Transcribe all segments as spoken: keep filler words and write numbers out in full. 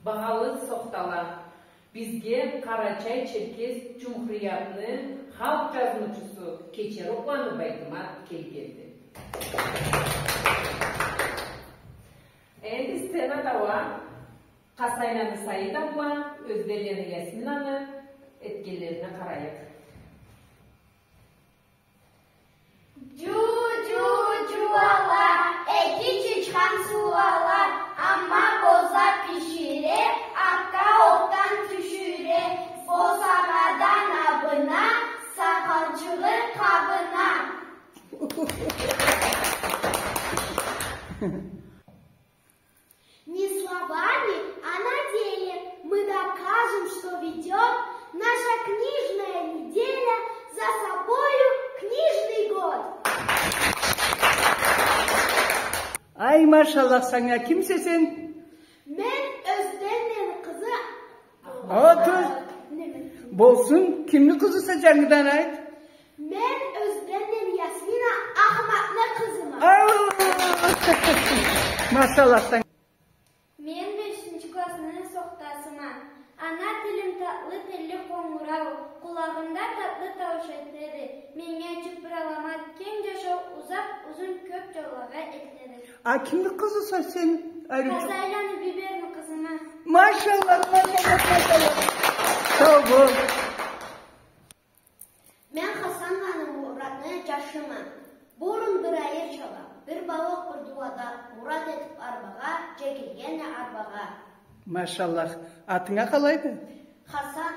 Багъалы сохтала, бизге Къарачай-Черкес Джумхуриятны халкъ джазыучусу Кечерукъланы Байтымат келгенди. Энди сценада уа Къасайланы Саид абла, Ёзденлени Ясминаны этгенлерине къарайыкъ. Джу-джу-джу ала, эки чычхан сууала, амма боза бишире, акка отдан тюшюре, босагъадан абына, сакъалчыгъы къабына. Не словами, а на деле мы докажем, что ведёт наша книжная неделя за собою книжный год. Ай, машаллах санга, кимсе сен? Мен Ёзденлени къызы. Отур. Неме? Болсун, кимни къызыса, джангыдан айт. Мен Ёзденлени Ясмина, Ахматны къызыма. Ау! Машаллах санга. Мен бешинчи классны сохтасыма. Ана тилим татлы телли къонгурау, къулагъымда татлы таууш этеди. Меннге ачыкъ бир аламат, кенг джашау, узакъ, узун, кёб джоллагъа элтеди. А кимни къызыса сен, Айручукъ? Къасайланы Биберни къызыма. Машаллах, машаллах, машаллах. Сау бол. Мен Хасанланы Муратны джашыма. Бурун бир айыр чаба, бир бауакъ, бир дууада, Мурат этиб арбагъа, джегилгенди арбагъа. Машаллах. Атынг а къалайды? Хасан,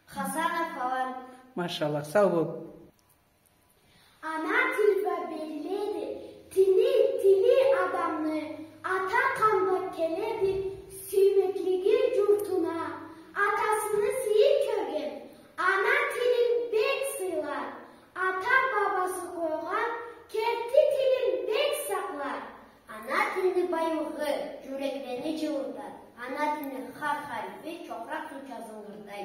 Хасанов Алан. Машаллах, сау бол. Ана тил бла белгилейди тили, тили адамны, ата къан бла келеди сюймеклиги джуртуна. Атасыны сыйын кёрген ана тилин бек сыйлар. Ата-бабасы къойгъан керти тилин бек сакълар. Ана тилни байлыгъы джюреклени джылытар. Ана тилни хар харифи чокъракъ суугъа зынгырдай.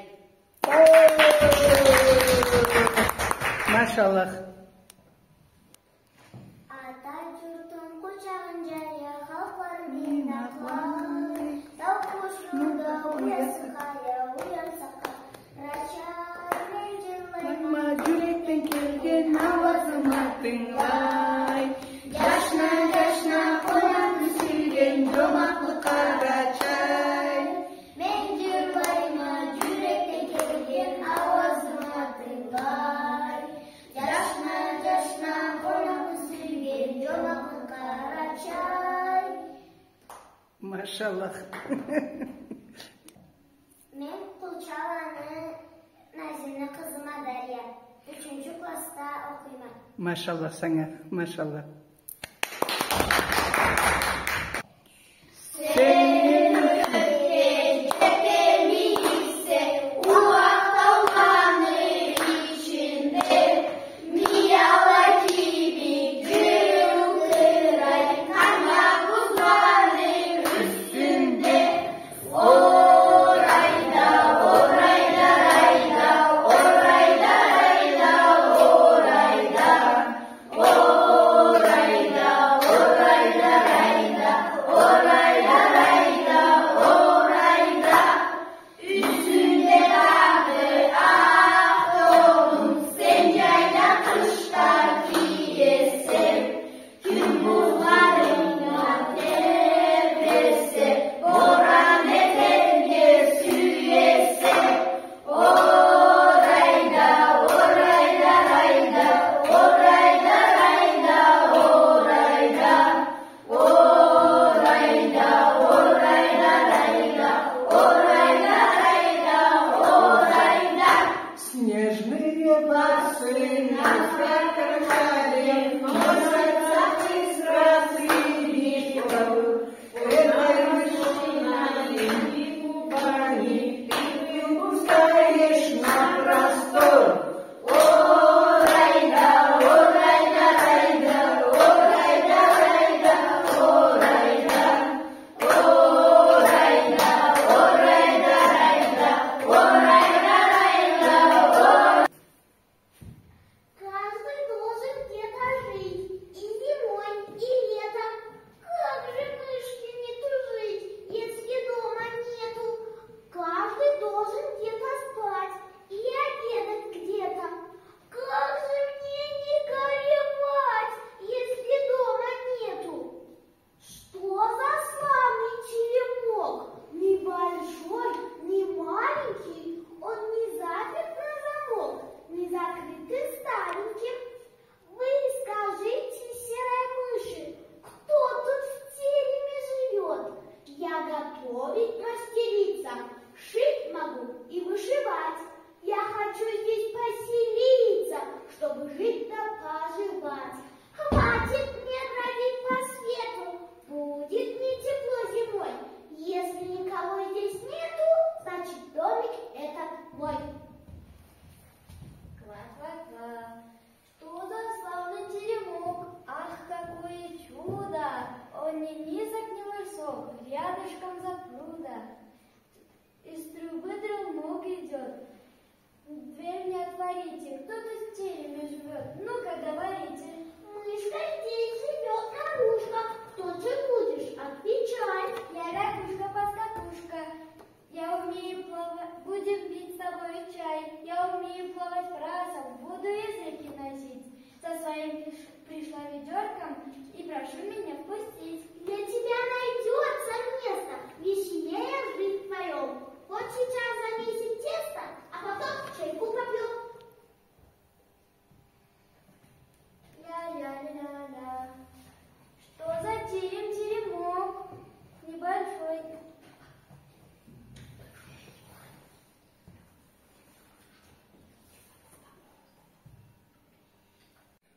Машаллах. Ата джуртум къучагъын джая, халкъларым миннетлай. Тау къушу да уяса къая, уяса къарачай. Мен джырлайма, джюрекден келген ауазыма тынгылай. Джашна, джашна, къонакъны сюйген джомакълы Къарачай. Мен джырлайма, джюрекден келген ауазыма тынгылай. Джашна, джашна, къонакъны сюйген джомакълы Къарачай. Машаллах. Мен Къулчаланы Назимни къызыма Дарья. Ючюнчю классда окъуйма. Машаллах санга, машаллах. Готовить мастерица, шить могу и вышивать. Я хочу здесь поселиться, чтобы жить да поживать. Хватит мне бродить по свету, будет мне тепло зимой. Если никого здесь нету, значит, домик этот мой. Ква-ква-ква. Что за славный теремок? Ах, какое чудо! Он не низок, не высок, рядышком запруда. Из трубы дымок идёт. Дверь мне отворите, кто тут в тереме живёт? Ну-ка, говорите. Мышка, здесь живёт лягушка. Кто ты будешь? Отвечай. Я лягушка-поскакушка. Я умею плавать, будем пить с тобой чай. Я умею плавать бразом, воду из реки носить. Со своим приш-, пришла ведёрком и прошу меня впустить. Для тебя найдётся место, веселее жить вдвоём. Вот сейчас замесим тесто, а потом чайку попьём. Ля-ля-ля-ля-ля. Что за терем-, теремок небольшой?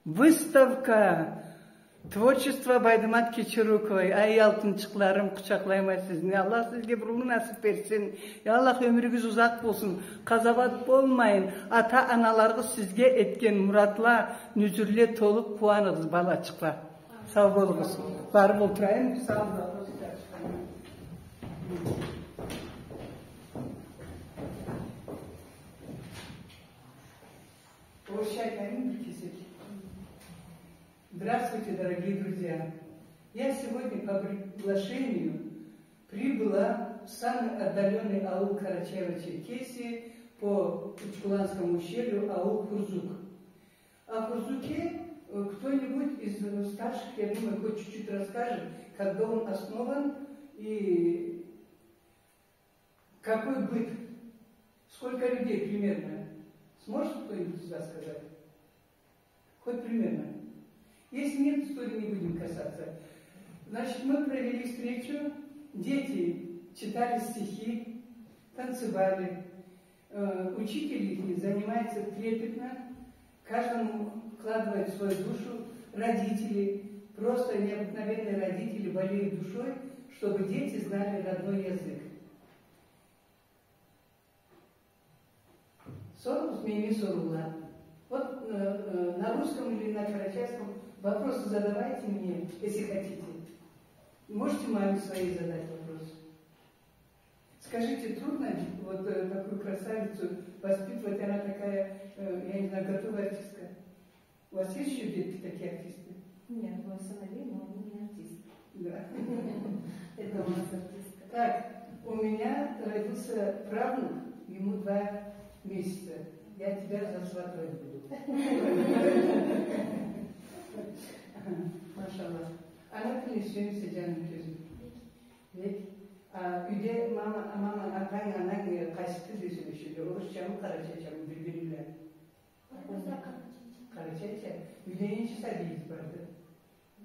Выставка творчества Байдымат Кечеруковой. Ай, алтынчыкъларым, къучакълайма сизни. Аллах сизге бир уллу насып берсин. Я Аллах, ёмюрюгюз узакъ болсун. Къазауат болмайын. Ата-аналарыгъыз сизге этген муратла, нюзюрле толуп къууаныгъыз, балачыкъла. Сау болугъуз. Барып олтурайым. Сау болугъуз. Орусча айтайым бир кесек. Здравствуйте, дорогие друзья! Я сегодня по приглашению прибыла в самый отдалённый аул Карачаево-Черкесии по Учкуланскому ущелью, аул Хурзук. О Хурзуке, э, кто-нибудь из, э, старших, я думаю, хоть чуть-чуть расскажет, когда он основан и какой быт? Сколько людей примерно? Сможет кто-нибудь из вас сказать? Хоть примерно. Если нет, истории не будем касаться. Значит, мы провели встречу, дети читали стихи, танцевали. Э, учитель их занимается трепетно, каждому вкладывает свою душу, родители, просто необыкновенные родители болеют душой, чтобы дети знали родной язык. Соругъуз меннге соруула. Вот, э, э, на русском или на карачайском вопросы задавайте мне, если хотите. Можете маме своей задать вопрос. Скажите, трудно вот, э, такую красавицу воспитывать, она такая, э, я не знаю, готовая артистка? У вас есть ещё детки такие артисты? Нет, мой сыновей, но они не артисты. Да. Это у нас артистка. Так, у меня родился правнук, ему два месяца. Я тебя засватывать буду. Машаллах. Ана тилни сюемисе, джаным, кёзюм? Бек. А, юйде мама, мама, атанг, ананг, э, къайсы тилде сёлешелле? Орусчамы, къарачайчамы, бир-бири бла? Къарачайча. Юйде ненча сабийигиз барды?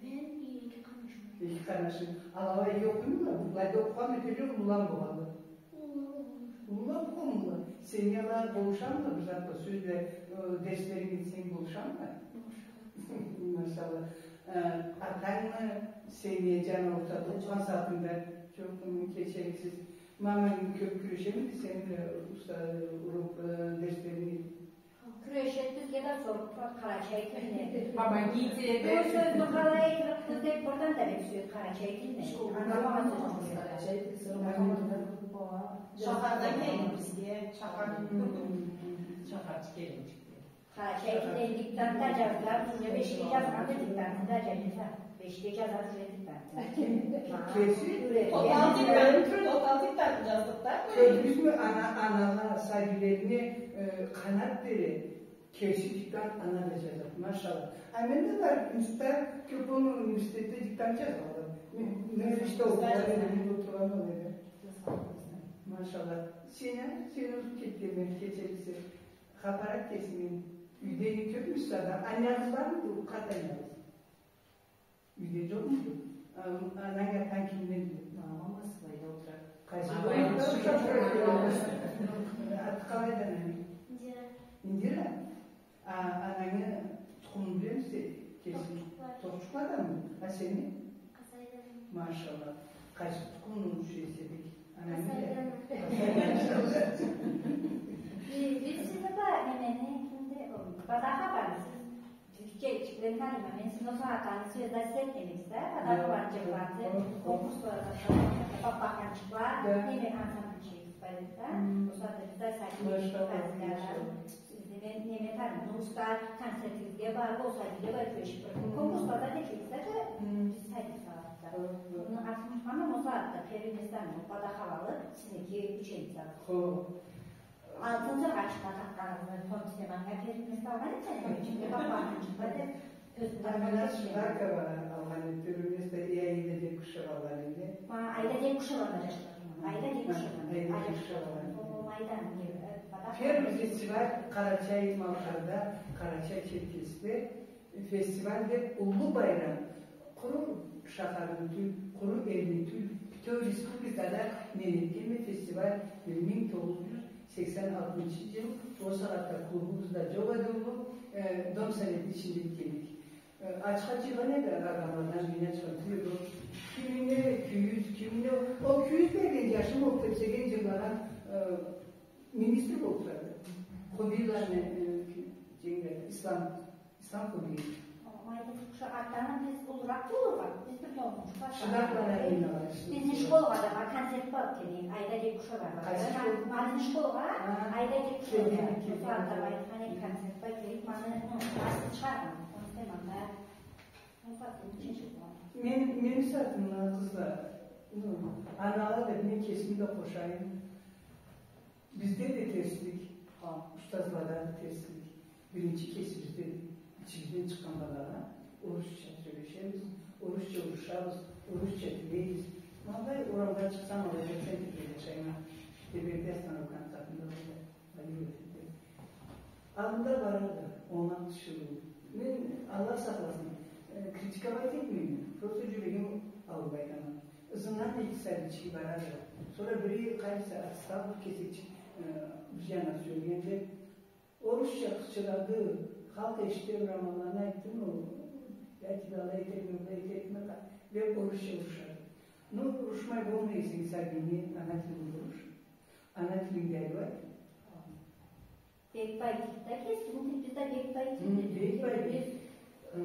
Мен и эки къарнашым. Эки къарнашынг. Ала уа окъуймула? Былайда окъугъан этелле, уллула болгъанла. Уллула болгъанла. Уллула болгъанла. Сени ала болушамыла бир затла, сёз бла, э, дерслеринг этсенг болушамыла? Болушамыла. Машаллах. Э, атангмы сени джан аурутады окъугъан сагъатынгда? Джокъ, м, кечериксиз. Маманг кёб кюрешемиди сени бла, э, уста, э, урок, э, дерслеринги? Кюрешеди, бизге да соруп турады къарачай тилни. Помогите, да? Бу сёзню къалай айтырыкъбыз деб, бирден да бек сюеди къарачай тилни. Ангыламагъан сёз. Къарачай тил, сёз. Шахардан келген бизге. Шахар. Шахарчы келинчик. Къарачай тилни диктант да джазгъан, уже бешге джазгъанды диктантны да, джазгъан. Бешге джазады уже диктантны. Кеси? Тотал диктант, тотал диктантны джаздыкъ да. Кёрдюгюзмю, ана, анала сабийлерине, э, къанат бере. Кеси диктант ана да джазады, машаллах. А мен да барыб институтда, кёб болмай университетде диктант джазгъанма. Мен, мен ишде окъугъан эдим, мен да олтургъанма. Машаллах. Сени, сени узуб кетгенме, кечериксиз. Хапар айт кесинги. Юйде кёбмюсюз адам? Анягъыз бармыды, къарт анягъыз? Юйде джокъмуду? А, ананг, атанг кимденди? Мамам Москвада олтурады. Мен сизни ол сагъатда связать этеме да, подавала джырланы, конкурсла, бакъ-бакъанчыкъла, неме, ансамбль чыгъаргъан эди да. Ол сагъатда бизде садик, неме, неме, тани, Нурсултан, концертигизге барыб, ол садикге барыб кюрешиб, конкурсла да этдик да, биз садик сагъатда. Муну атын унутханма, ол сагъатда первый местону, ол подаваланы сизники ученица. Алтын зыргъачыкъла такъгъаныбызны, тон тиземенге бериб, мен салгъан эдим, ичинде бакъ-бакъанчыкъла деб, Амина Шыдакова алгъан эди, первое место, и Аида Декушева алгъан эди. Ма, Аида Декушеваны да джашладым. Аида Декушеваны. Аида Декушеваны. О, Майдан, не, э, подавала. Первый фестиваль Къарачай-Малкъарда, Къарачай-Черкесде, фестиваль деб уллу байрам. Къуру шахарны тюл, къуру элни тюл, бютеу республикада мен этгенме фестиваль, э, минг тогъуз джюз сексен алтынчы джыл, ол сагъатда клубубуз да джокъ эди, уллу, э, Дом Советни ичинде этген эдик. Э, ачха джыйгъан эди, адамладан джыйгъан ачха джыйгъан эди. Кимине кюй юз, кимине, ол кюй юз берген джашым ол тепсеген, джырлагъан, э, министр болуб турады. Хубийланы, э, дженгили, Ислам Ислам Хубиев. О, Майдан, шу атдан биз уллуракъ болургъа, биз бир тон болмушукъ. Шыдакъла, Амина. Бизни школгъа да концерт барыб келген, Аида Декушеваны. Къайсы школ? Ма, бизни школгъа, а, Аида Декушеваны. Келген, келген. Бусагъатда айтхан эди, концерт барыб келиб, муну, ну, аслын чыгъаргъан. Ол сагъатда, ол сагъатда ненча джыл болгъан? Мен, мени сагъатымда, къызла, ну, анала деб мен кесими да къошайым. Бизде да терслик, устазлада да терслик. Биринчи кесибизде, ичибизден чыкъгъан балагъа орусча сёлешебиз, орусча урушабыз, орусча тилейбиз. Ма былай орамгъа чыкъсам, алайда центрде джашайма, Теберди остановканы къатында болур, алай ётюрдю. Аллында барады, омакъ тиширыу. Мен, Аллах сакъласын, э, критиковать этмейме, просто джюрегим ауруп айтама. Ызындан эки сабийчик барады. Сора бири къайсы атыстан бир кесекчик, э, бир джанына сюелгенди. Орусча къычырады, халкъ эшите, урамаланы айтдымы, я тебе алай этерме, былай этерме, деб орусча урушады. Ну, урушмай болмай эсенг, сабийни ана тилинде уруш. Ана тилинде айтыб айт. Бек бай тил да, кесибизни тилибиз да бек бай тил. Хы, бек бай тил. Хы.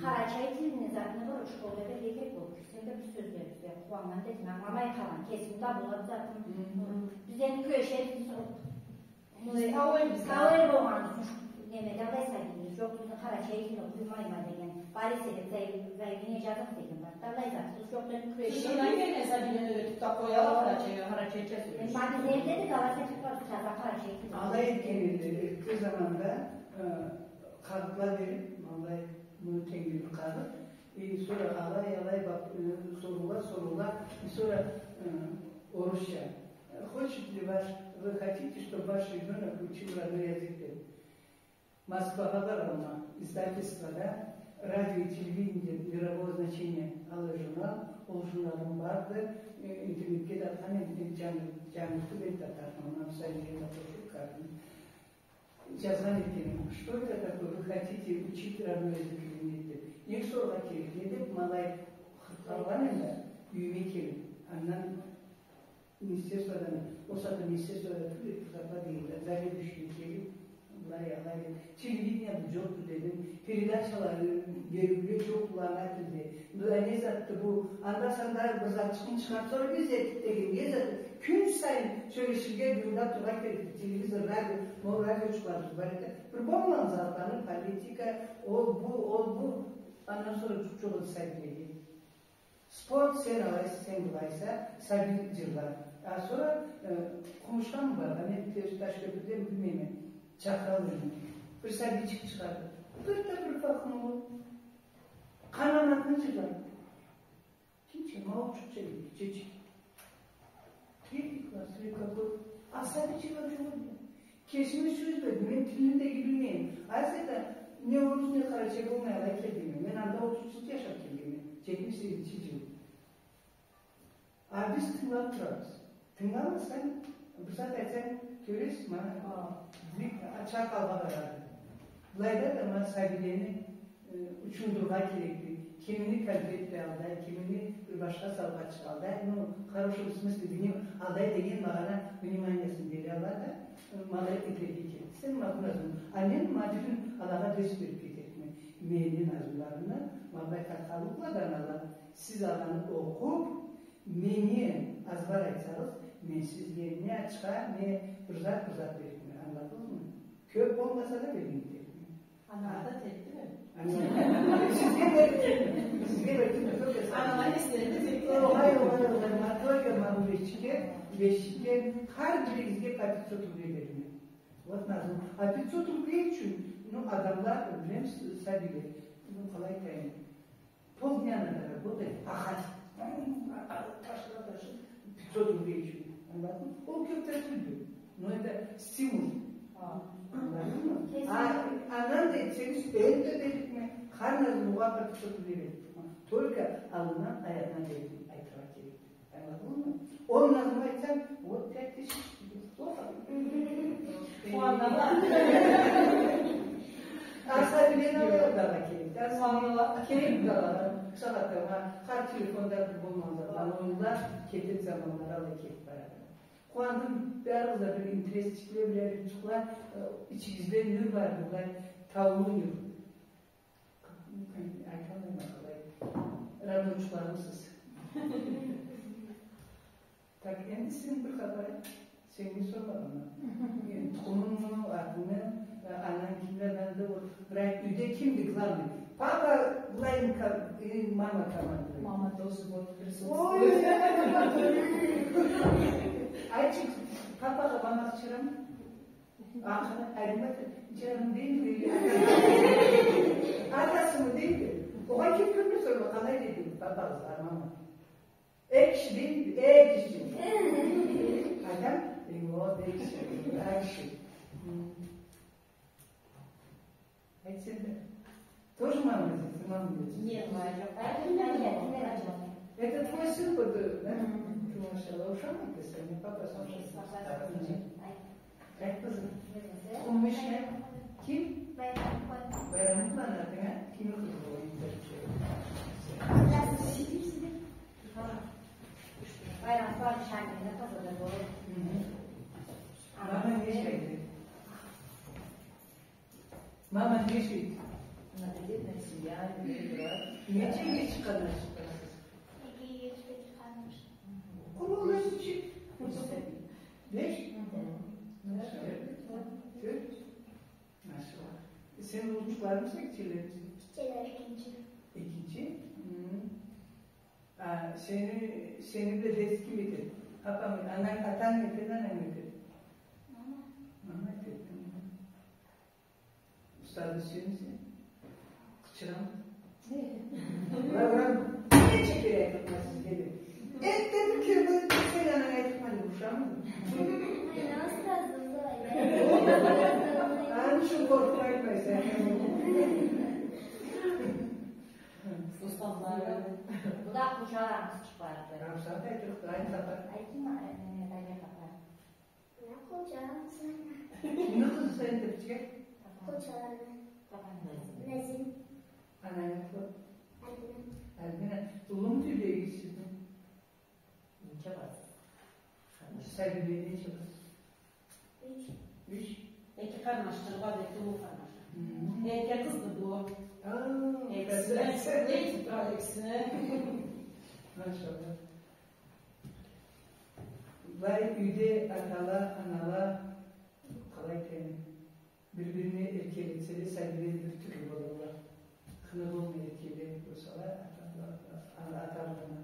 Къарачай тилни затын бир школда берирге керек болуб, кёрсенг да, бир сёзлерибизге къууаннган да этеме, ангыламай къалгъан, кесим да былай затым. Хы. Биз энди кюрешебиз, биз ол, биз тауэр болгъаныбыз ючюн, немеде алай сабийибиз джокъ, бизни къарачай тилни къоймайма деген, бар эсе деб, заявление джазыкъ деген бар. Аллай затыбыз джокъ, энди кюрешебиз. Тышындан келген сабийлени юретиб да къояла къарачай, къарачайча сёлешиб. Ма биз энди да алай этиб барыбыз, таза къарачай тилни. Алай этген эдиле, эртте заманда, э, къагъытла бериб, аллай, муну тенги бир къагъыт. И сора алай, алай, бакъ, э, соруула, соруула, и сора, э, орусча. Хочет ли ваш, вы хотите, чтобы ваш ребёнок учил родной язык, деб. Москвагъа барама, издательствода «Радио и телевидение мирового значения» аллай журнал, ол журналым барды, э, интернетге да атхан эдим, джангы-, джангыртыб энтда атханма, муну сабийлеге да къошуб, къарнын. Джазгъан этеме, что это такое, вы хотите учить родной язык или нет, деб. Не соргъа керек, не деб, ма алай къалгъан эдим да, юйюме келиб. Андан Министерстводан, ол сагъатда министерствода тюл эди, китабла дегенле, заведующий келиб, былай, алай деб, телевидение бу джокъду дедим, передачала, э, бериуле джокъду ана тилде. Бу не затды бу, анда-санда бир затчыкъны чыгъарса, сора биз этдик деген, не затды? Кюн сайын сёлеширге, джырлаб турургъа керекди. Телевизор, радио, ма ол радиочукъларыбыз бар эди. Бир болмагъан затланы, политика, ол бу, ол бу, андан сора джукъ-джукъ эди сабийлеге. Спорт, сен алайса, сен былайса, сабий джырла. А сора, э, Къумушха баргъанма, мен Ташкентден билмейме, чакъыралла мени. Бир сабийчик чыгъады. Бир да бир фахму. Къанаматны джырла. Тынч, ма ол джукъ джерде, чечек. Третий класс или какой? А сабийчик джокъ эди. Кесиме сёз берди, мен тилни да билмейме. Азыр да не орус, не къарачай болмай алай келгенме. Мен анда отуз джыл джашаб келгенме. Джетмиш сегизинчи джыл. А биз тынгылаб турабыз. Тынгыламасанг, бир зат айтсанг, кёресиз, ма, а, бир ачха къалгъа барады. Былайда да, ма, сабийлени, э, учундурургъа керекди. Кимини конфет бла алдай, кимини бир башха саугъатчыкъ алдай. Ну, в хорошем смысле, бир не алдай деген магъана, вниманиясын бере ала да, ма алай этерге керекди. Сен ма бу назму. А мен ма бюгюн алагъа дерс бериб кетерикме. Мени назмуларымы, ма былай къаркъаралыкъла да, аналар, сиз аланы окъуб, меннге азбар айтсагъыз, мен сизге не ачха, не бир зат, бир зат берирме. Ангыладыгъызмы? Кёб болмаса да, берирме. Анагъа да тетдими? Ана-, сизге берирме. Сизге берирме. Кёб эсе. Анагъа эслерди, тетди. Огъай, огъай, огъай. Ма только ма бу бешчикге, бешчикге, хар биригизге по пятьсот рублей берирме. Вот назму. А пятьсот рублей ючюн, ну, адамла, билемиз, сабийле, ну, къалай айтайым, полдня надо работать, пахать. Ташла, ташла, пятьсот рублей ючюн. Ангыладынгмы? Ол кёб да тюлдю. Но это стимул. Ангыладынгмы? А, андан да этсегиз, энди да берирме, хар назмугъа по пятьсот рублей берирме. Только аллындан, аягъындан берирме, айтыргъа керек. Ангыладынгмы? Ол назму айтсам, вот пять тысяч, плохо. Къууанала. Аса билген алай да керек. Аса къууанала. Керек да алай. Сагъатда ма, хар телефонда бир болмагъан заман, оюнла кетеди, заманла алай кетиб барады. Къууандым, барыгъыз да бир интересчикле бла, э, ичигизде нюр барды, былай, таулу нюр. Айталмайма къалай. Роднойчукъларымсыз. Так, энди сен бир хапар айт. Сеннге сормагъанма. Э, тукъумунгму, атынгмы, э, ананг кимледенди, ол, бир айт, юйде кимди главный? Папа, былай, ка-, э, мама командует. Мама тоже вот присутствует. Ой, айтчы, папагъа мама къычырамы? Акъыры, Алимат, джаным дейди. Атасымы дейди. Огъай, ким кёрмесе, ол къалай дейди, папагъызгъа, мама. Эй, киши дейди, эй, киши. Адам, эй, о, эй, киши, эй, киши. М. Айтсанг да. Тоже мама здесь, мама здесь? Нет, мама. Это твой сын, вот, э, да? Мгм. Ты, машалла, ушамайды сени, папа сын. Айт, къызым. Тукъумунгу иши не? Ким? Байрамукъла. Байрамукъла, атанг, а? Кимни къызы ол? Байрамукъла, Шамилни къызыды бу. Мгм. Мама не ишейди? Мама не ишейди? Многодетная семья, не турады. Ненча эгеч къарнашчыкъсыз? Эки эгеч, бир къарнаш. Къуру, нечик? Беш? Мгм. Тёрт. Тёрт. Машалла. Сен уллучукъламыса, кичилемисе? Кичиле, экинчи. Экинчи? Хы. А сени, сени бла дерс ким этеди? Апанг, ананг, атанг этеди, ананг этеди? Мама. Мама этеди. Хы. Устазны сюемисе? Къычырамы? Ура, ура. Ненча кере айтырма сизге да. Эт дедим, кирди, сен ананг айтырма деб, ушамыды? Мен устазым да. Аны ючюн къоркъуп айтмайса. Устазлары. Бу да къучагъы чыгъыб барады. Равшан да айтырыкъды, айт хапар. Айтайым, э, Дария хапар. Мына къучагъым сен. Кимни къызыса энди, бирче? Къучагъым. Назим. Анангы аты? Альбина. Альбина. Уллумуду юйдегиз сизни? Ненча барсыз? Сабийле ненча барсыз? Юч. Юч? Эки къарнашчыкъ бар, эки уллу къарнаш. Хы. Эки къызды бу. А, экиси да. Эки турады экиси да. Машалла. Былай юйде атала, анала, къалай айтайым, бир-бирине эркелетселе, сабийле бир тюрлю болалла. Хыны болмай эркеле болсала, ата, ана, ата болмай.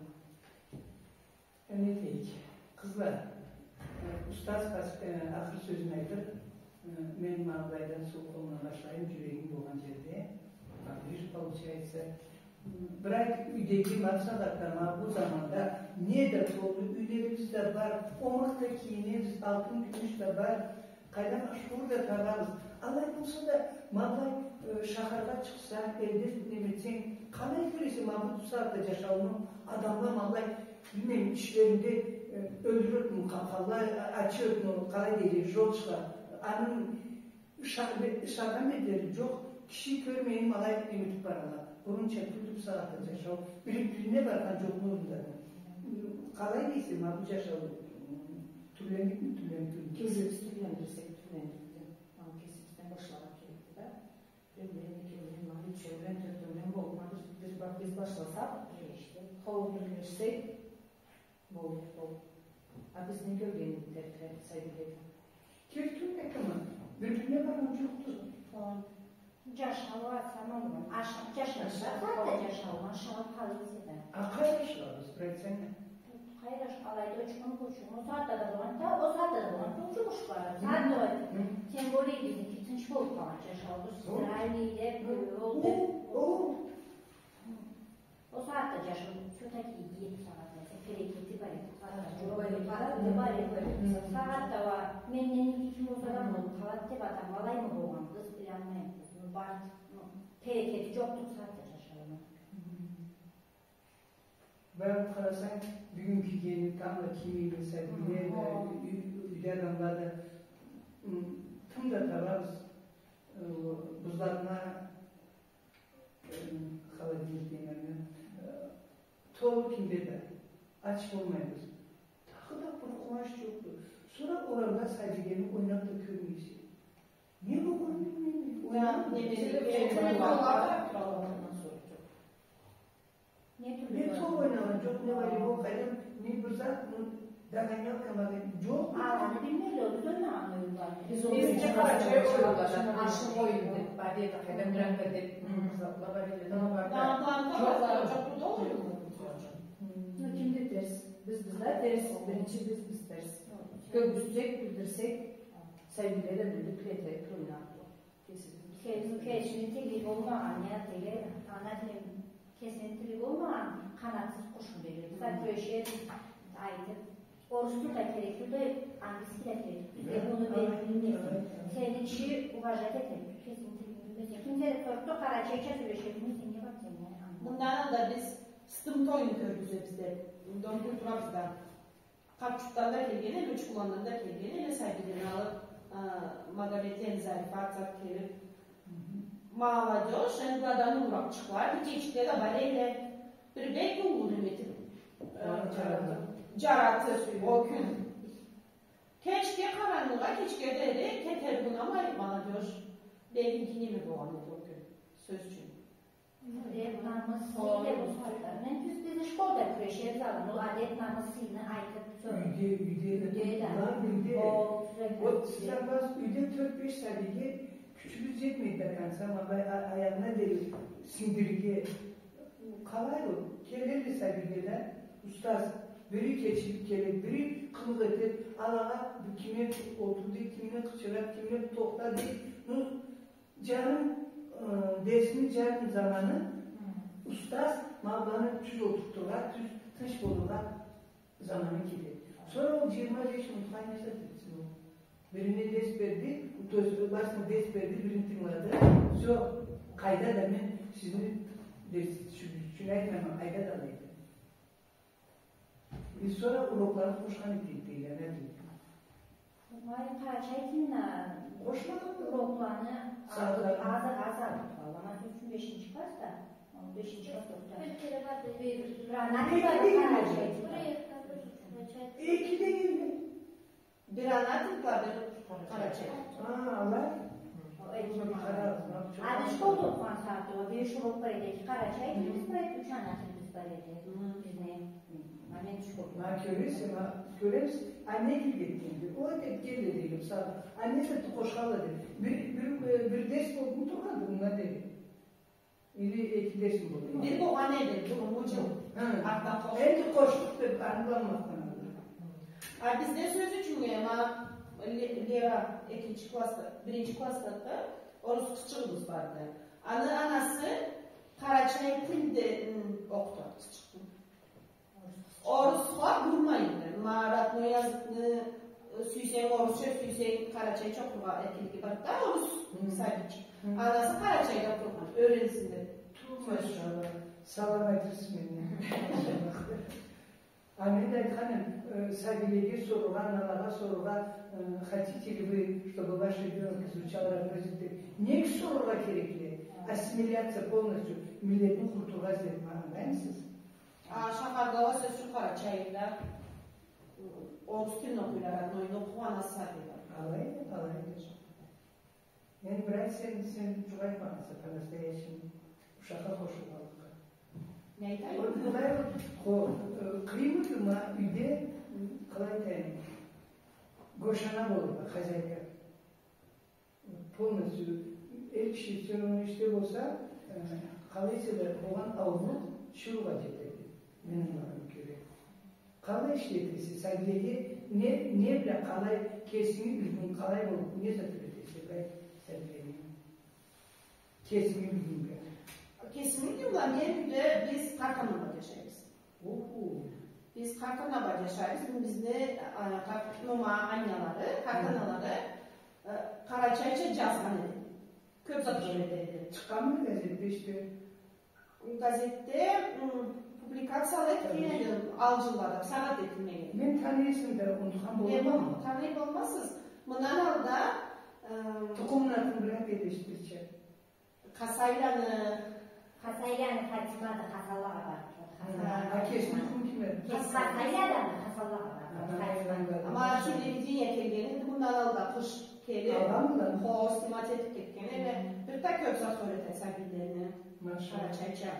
Не этейик, къызла, э, устаз пас-, э, ахыр сёзюн айтыр, э, мен ма былайдан сол къолундан башлайым, джюрегим болгъан джерде, а, бир получается, Бир айт, юйдеги ма бусагъатда, ма бу заманда не да толу, юйлерибиз да бар, омакъ да кийинебиз, алтын, кюмюш да бар, къайдан ашхы да табабыз. Алай болса да, ма былай, э, шахаргъа чыкъсанг, элде неме этсенг, къалай кёресе ма бусагъатда джашауну, адамла ма былай, билмейме, ишлеринде, э, ёлюрюкмю, къалай, а-, ачырыкъмы, къалай дейле, жол чыгъа. Аны Ша-, бе-, шагъан бетлери джокъ, киши кёрмейин, ма алай неме этиб баралла. Бурунча тюлдю бусагъатда джашау. Бир-бирине баргъан джокъ мурунда. Къалай дейсе, ма бу джашау, м, тюрлендикми, тюрлендик тюлмю? Кесибиз тюрлендирсек, тюрлендик. Аны кесибизден башлагъа керекди да. Кёрмейин, кёрмейин, ма алай Ючеулен, тёртеулен болуп, биз, биз ба-, биз башласакъ, биргелешсек, болур, болур. А биз не кёргенибизни теркле сабийледе? Кёргенме, ким бир-бирине баргъан джокъду. Джашау, а, самый, ашап джашау, ашап, да, джашау, ашап къалырса да. А къайда ашагъанбыз, бир айтсанг да? Къайда аш-, алайда учкъун, учкъун, ол сагъатда да болгъан да, ол сагъатда да болгъан, джумуш бара. Сагъат да бар. Тем более бизники тынч болуп къалгъан джашаубуз. Здравиеле, бёлдю. Ол сагъатда джашау всё-таки иги эди, сагъатда берекети бар эди. Сагъатда джокъ, берекети бар эди. Сагъатда уа менден иги ким болса да болуп къалады деп адам алаймы болгъан, къыз, билалмайма, къыз, ну, бар, ну, берекети джокъду сагъатда джашауну. Барып къарасанг, бюгюн кийгени, тамбла киймейди сабийле да, юй-, юйде адамла да, м, тым да табабыз, э, бузларына, э, холодильник дейме, э, толу кимде да, ач болмайбыз. Дагъыда бир къууанч джокъду. Сора орамда сабийлени ойнап да кёрмейсе. Не болгъанын билмейме. Ойнап не билейим, телефонла къарап туралла, андан сора джокъ. Не тюрлю, не топ ойнагъан джокъ, не волейбол, къайдам, не бир зат, ну, догонялка, ма, джокъ. Аланы билмейме, ол биз ойнагъан оюнланы. Биз, биз Къарачай оюнлада, ашыкъ оюну деб, бар эди, къайдам, гранка деб, затла бар эди, да, бар эди. Джокъ, джокъ, да, оюнла. Ну, кимди терс? Биз, биз да терс, биринчи биз, биз терс. Кёргюзтсек, билдирсек, сабийле да билиб, биле этерик ойнакъ. Кесини, кесини тили болмагъан, я, тили, ана тили, кесини тили болмагъан къанатсыз къушну билир. Мисал, кюреширбиз, айтыб, орус тил да керек тюлдю, английский да керек тюлдю. Бизге муну билмесенг, сени киши уважать этерик тюлдю, кесини тилинги билмесенг. Кимсе да соруб, къарачайча сёлеширге, сен не бар, сен не ангыла. Мындан алда биз Стымт оюн кёргюзебиз деб, Дом культурабызда. Къапчукъдан да келген эди, Учкуландан да келген эди, сабийлени алыб, а, Магометлени Зарифат зат келиб, молодёжь, энди быладан уллуракъчыкъла, бир кечикде да бар эдиле, бир бек уллу неме этиб, э, джаратыб, джаратыб, ол кюн. Кечге къарангыгъа, кечге дери кетерге унамай, молодёжь, бек иги неме болгъан эди ол кюн, сёз ючюн. Адет, намыс, сый деб бу сагъатда. Мен тюз, биз школда кюрешебиз ала, ол адет, намыс, сыйны айтыб, сора. Юйде, юйде да. Юйде да. Юйде. Ол тюз. Вот сиз ангылайсыз, юйде тёрт-беш сабийге кючюбюз джетмейди до конца, ма былай а-, аягъына дери сингдирирге. Къалай ол? Келелле сабийге да, устаз, бири кечигиб келеди, бири къылыкъ этеди, алагъа, бу кимге олтур дейди, кимге къычырады, кимге тохта дейди. Ну, джарым, э, дерсни джарым заманы устаз ма быланы тюз олтуртургъа, тюз, тынч болургъа заманы кетеди. Сора ол джыйырма беш минутха не зат этсин ол? Бирине дерс берди, то есть, барысына дерс берди, бирин тынгылады. Всё, къайда да мен сизни дерс ючюн айтмайма, къайда да алайды. Биз сора урокланы къошхан эдик, дейди, ана, дейди. Ай, къарачай тилни къошмагъан урокланы аз, аз, аз алыб туралла. Ма, сёз ючюн, бешинчи классда, бешинчи классда окъута. Бир кере барды, бир, бир ана тилни къарачай тилни. Экиде келди. Бир ана тилни, бир къарачай. А, алай. Аны школда окъугъан сагъатда беш урок бар эди, эки къарачай тилибиз бар эди, юч ана тилибиз бар эди. Бизни, ма мен школда. Ма кёресе, ма кёребиз, а не тилге кетгенди? Ол да кетгенди, дейди, мисал. А не затны къошханла, дейди. Бир, бир, э, бир дерс болубму тургъанды мынга, дейди. Или эки дерсми болду? Бир болгъан эди, бу, бу джыл. Хы. Артда къошдукъ. Энди къошдукъ деб, аны бла махтанады. А бизде, сёз ючюн, ма, Ле-, Лера экинчи классда, биринчи классда да орус къызчыгъыбыз барды. Аны анасы къарачай тилде, м, окъута къызчыкъны. Орусха урмайды. Ма родной языкны, э, сюйсенг орусча, сюйсенг къарачайча окъургъа эркинлиги бар да, орус сабийчик. Анасы къарачайда тургъан, ёренсин деб. Ту, машалла. Салам айтырсыз меннге. А мен да айтханым, э, сабийлеге сорургъа, аналагъа сорургъа, э, хотите ли вы, чтобы ваш ребёнок изучал родной язык деб? Нек сорургъа керекли? Ассимиляция полностью, миллетни къурутургъа излеб, ма, ангылаймысыз? А, шахарда уа, сёз ючюн, Къарачайда, м, орус тилни окъуйла, роднойну окъугъан аз сабий бар. Алайды, алайды. Энди, брат, сен, сен джукъ айтмагъанса, по-настоящему. Шахар къошулгъанлыкъгъа. Не айтайым? Ол былай, хо-, э, къыйынмыды ма юйде, къалай айтайым, гошана болургъа, хозяйка. Полностью эр киши всё равно ишде болса, э, къалай эсе да огъуна ауурлукъ тюшюрюрге кетеди. Мени ангылагъаныма кёре. Къалай ишлетесе, сабийлеге не, не бла къалай, кесинги юйюнг къалай болуп, не зат юретесе, былай сабийлеге. Кесинги юйюнг бла. Кесинги юйюнг бла, мени юйде биз къарт-анам бла джашайбыз. Охо. Биз къарт-анам бла джашайбыз. Бизни, а, къарт-, ну, ма, анялары, къарт-аналары, э, къарачайча джазгъан эди. Кёп зат юретеди. Чыкъгъанмы газетде ишде? Газетде, м, публикацияла этген эди, ал джыллада, сагъат этилмеген. Мен таныйсам да, унутхан болурма? Э, таный болмазсыз. Мындан алда, э, тукъумун атын бир айт, эшитирча. Къасайланы. Къасайланы Фатимады, Хасанлагъа барыб. Хы, а кесини тукъуму ким эди? Къасайладанды, Хасанлагъа барыб. Ама телевидение келген эди, мындан алда къыш келиб, хо, снимать этиб кетген эди. Бир да кёб зат юретеди сабийлени. Машалла. Къарачайча.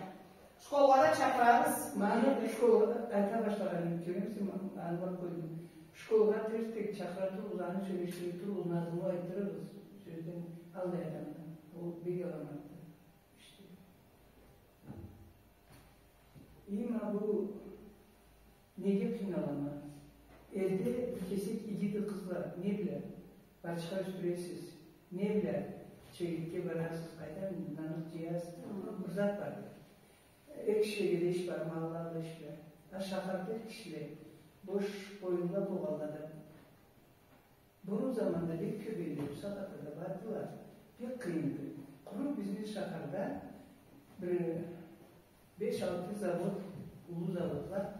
Школгъа да чакъырабыз. Ма аны школгъа къайта башлагъанын кёремисе, ма-, аны бла къойдум. Школгъа терс-терс чакъыра туругъуз, аны сёлешдире туругъуз, назму айтдырыгъыз. Сёзден аллай адамдан. Ол бек аламатды. Ишде. Има бу неге къыйналама? Элде бир кесек игиди къызла, не бла? Бачха ёсдюресиз. Не бла? Чегетге барасыз, къайдан наныкъ джыясыз? Бир зат барды. Эр кишилеге да иш бар, малла да иш бар. А шахарда эр кишиле бош боюнла болгъанла да. Бурун заманда бек кёб элле бусагъатда да бардыла. Бек къыйынды. Къуру бизни шахарда бир беш-алты завод, уллу заводла,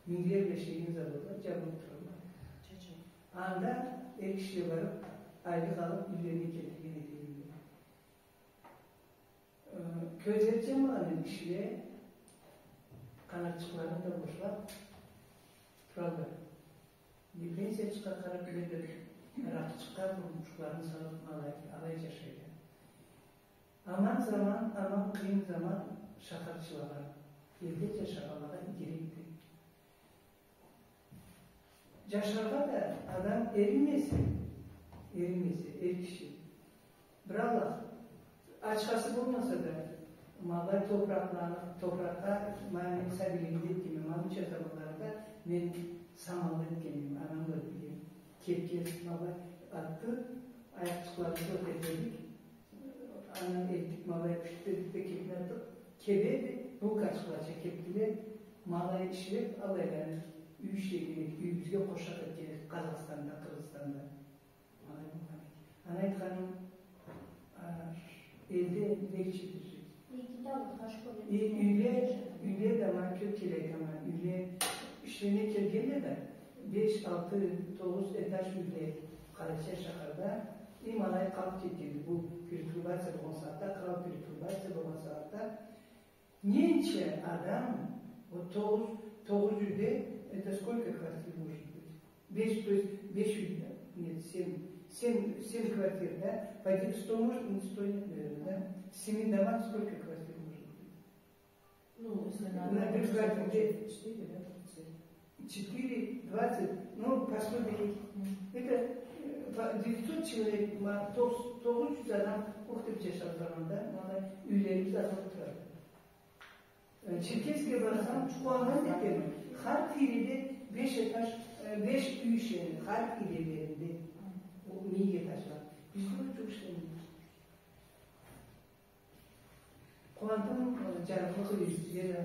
мингле бла ишлеген заводла джабылыб туралла. Анда эр кишиле барыб, айлыкъ алыб, юйлерине келтирген этелле. Э, кёзлери джамагъан кишиле къанатчыкъларын да бошлаб туралла. Не пенсиячыкъгъа къараб, не да аракъычыкъгъа бурунчукъларын салыб, алай, алай джашайла. Аман заман, аман къыйын заман шахарчылагъа, элде джашагъанлагъа игирекди. Джашаргъа да адам эринмесе, эринмесе, эр киши. Бир Аллах, ачхасы болмаса да, ма былай топуракъланы, топуракъгъа, ма мен сабийлигимде этгенме, ма мынча заманларда мен самалла этгенме, анам да билген. Кепге, ма былай атды, аякъчыкъларыбызны да этдик. Аны этдик, ма былай кючлю этдик да, кепни атдыкъ. Кебеди, булкачыкълача кепдиле, ма алай ишлеб, алайланы юй ишлеген эдик, юйюбюзге къошакъ этген эдик Къазахстанда, Къыргъызстанда. Алай болгъан эди. Аны айтханым, а, элде легчедир. Э, юйле, юйле да ма кёб кере, ма юйле ишлеме келгенле да, беш, алты, тогъуз этаж юйле Къарачай шахарда, и ма алай къалыб кетгенди. Бу перетрубация болгъан сагъатда, кърал перетрубация болгъан сагъатда, ненча адам, вот тогъуз, тогъуз юйде, это сколько квартир может быть? Беш, то есть беш юйде, нет, семь, семь, семь квартир, да? По де-, сто может, ну, сто нет, наверное, да? В семи домах сколько квартир может быть? Ну, если на, на бир квартире четыре, да, тридцать. Четыре, двадцать, ну, посмотрите. Мгм. Это, э, по девятьсот человек, ма, токъ-, тогъуз джюз адам, ух, деб джашагъан заманда, ма алай юйлерибиз атылыб турады. Э, Черкесскеге барсам, къууаннган этеме. Хар тийреде беш этаж, э, беш юй ишледи, хар тийрелеринде. Ол минг этажла. Бизде ол джукъ ишлемейди. Къууандым, э, джарыкълы юйюбюзге да.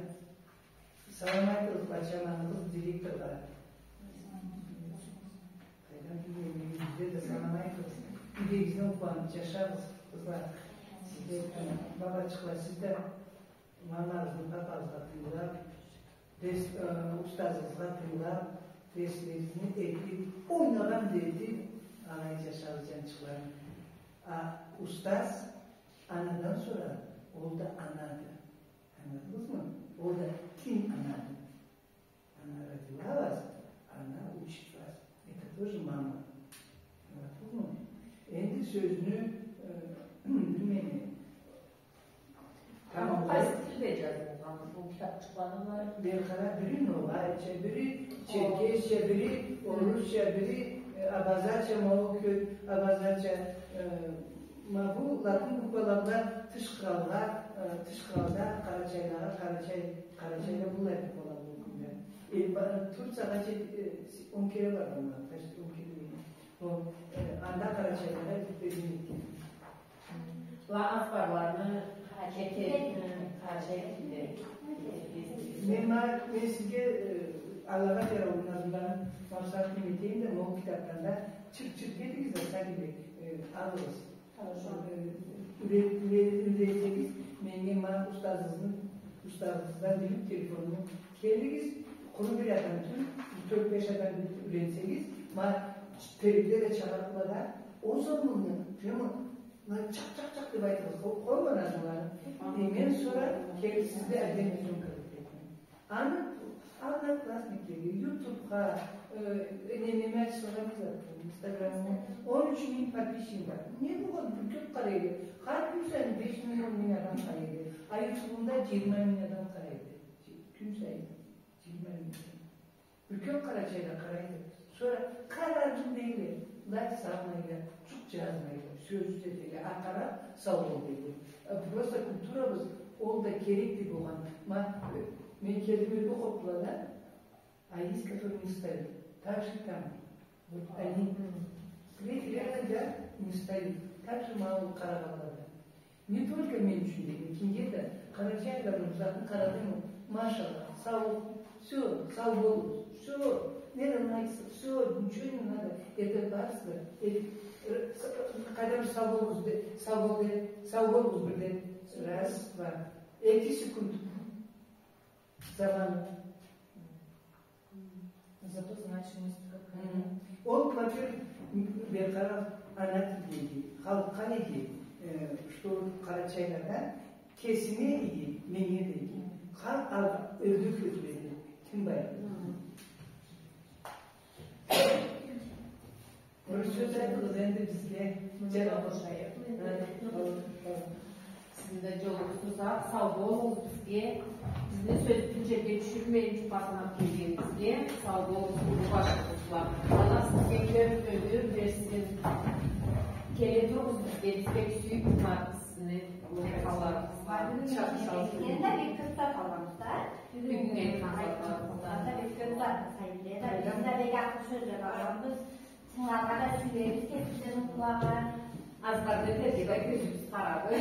Салам айтыгъыз, бачаманыбыз директоргъа. Къайдан билейим, юйюбюзге да салам айтыгъыз. Юйюгюзден къууаныб джашагъыз, къызла. Сиз да, э, бабачыкъла, сиз да мамагъызны, папагъызгъа тынгылаб, дерс, э, устазыгъызгъа тынгылаб, дерслеригизни этиб, ойнагъан да этиб, алай джашагъыз, джанчыкъларым. А устаз анадан сора, ол да анады. Ангыладыгъызмы? Ол да тин анады. Она родила вас, она учит вас. Это тоже мама. Ангыладыгъызмы? Энди сёзню, э, билмейме. Тамам. Къайсы Бери къара, бири ногъайча, бири черкесча, бири орусча, бири, э, абазача, ма ол кёп абазача, э, ма бу латин буквала бла тыш къралгъа, э, тыш къралда къарачайлагъа, къарачай, къарачайла быллай буквала бла окъуйла. Э, ба-, Турциягъа чет-, э, с-, он кере баргъанма, почти он кере. Ол, э, анда къарачайлагъа этип берген эди. Ла азбарланы къарачай тил-, э, къарачай тилде. Мен ма-, мен сизге, э, Аллагъа жараулу назмуланы макъсатын этейим да, ма ол китапланы да чырт-чырт этигиз да, сагибек, э, алыгъыз. Хорошо. Э, юре-, юре-, юренсегиз, меннге ма устазыгъызны, устазыгъыздан билип телефонну келигиз, къуру бир адам тюл, тёрт-беш адам билип юренсегиз, ма терекле да чагъарыкъла да, ол заманны, прямо, ма чакъ-чакъ-чакъ деп айтыгъыз, къо-, къойгъан адамланы. Э, мен сора келип сизге отдельный съёмка этип береме. Аны Одноклассниклеге, Ютубха, э, не-, неме ачсагъыз да, Инстаграмгъа, он юч минг подписчигим бар. Не болгъан, бир кёп къарайды. Хар кюн сайын беш минг, он минг адам къарайды. А Ютубумда жыйырма минг адам къарайды. Кюн сайын жыйырма минг адам. Бир кёп къарачайла къарайды. Сора къарадым дейле, лайк салмайла, жукъ жазмайла, сёз этеле, а къарап, сау бол дейле. Э, просто культурабыз ол да керекди болгъан. Ма, э, мен келдим, бир окъуп бла да, а есть, которые не встают. Так же там. Вот они. Третий ряд да не встают. Так же ма ол къарагъанла да. Не только мен ючюн дейме, кимге да, къарачайланы затын къарадынгмы, машалла, сау, всё, сау болугъуз, всё, не равняется, всё, ничего не надо, это барсла, э, э, с-, э, къайдам, сау болугъуз де, сау бол де, сау болугъуз бир де, раз, два, эки секунд. Заманы. Зато значимость какая. Мгм. Ол, во-первых, бир къара, ана тилде эди, халкъгъа эди, э, что къарачайлада кесине эди, меннге да эди. Мгм. Халкъ алгъа, ёрге кёзюу эди, тынмай. Мгм. Бир сёз айтыгъыз энди бизге. Сизни да жолугъуз узакъ, сау болугъуз бизге. Бизни сёз бир жерге тюшюрмей, жукъ басынып келгенигизге сау болугъуз, уллу башлыгъызла. Аллах сизге кёп ёмюр берсин. Келе туругъуз бизге, биз бек сюйюп тынгыларбыз сизни. Сау болугъуз. Сизни да бек кёп зат алгъанбыз да. Бюгюн айтхан затларыгъыздан да бек кёп зат, сагибек да, биз да бек акъыл сёзле алгъанбыз. Тынгыларгъа да сюебиз, кесибизни тынгылагъа. Азбарда этерге да кёзюбюз къарады.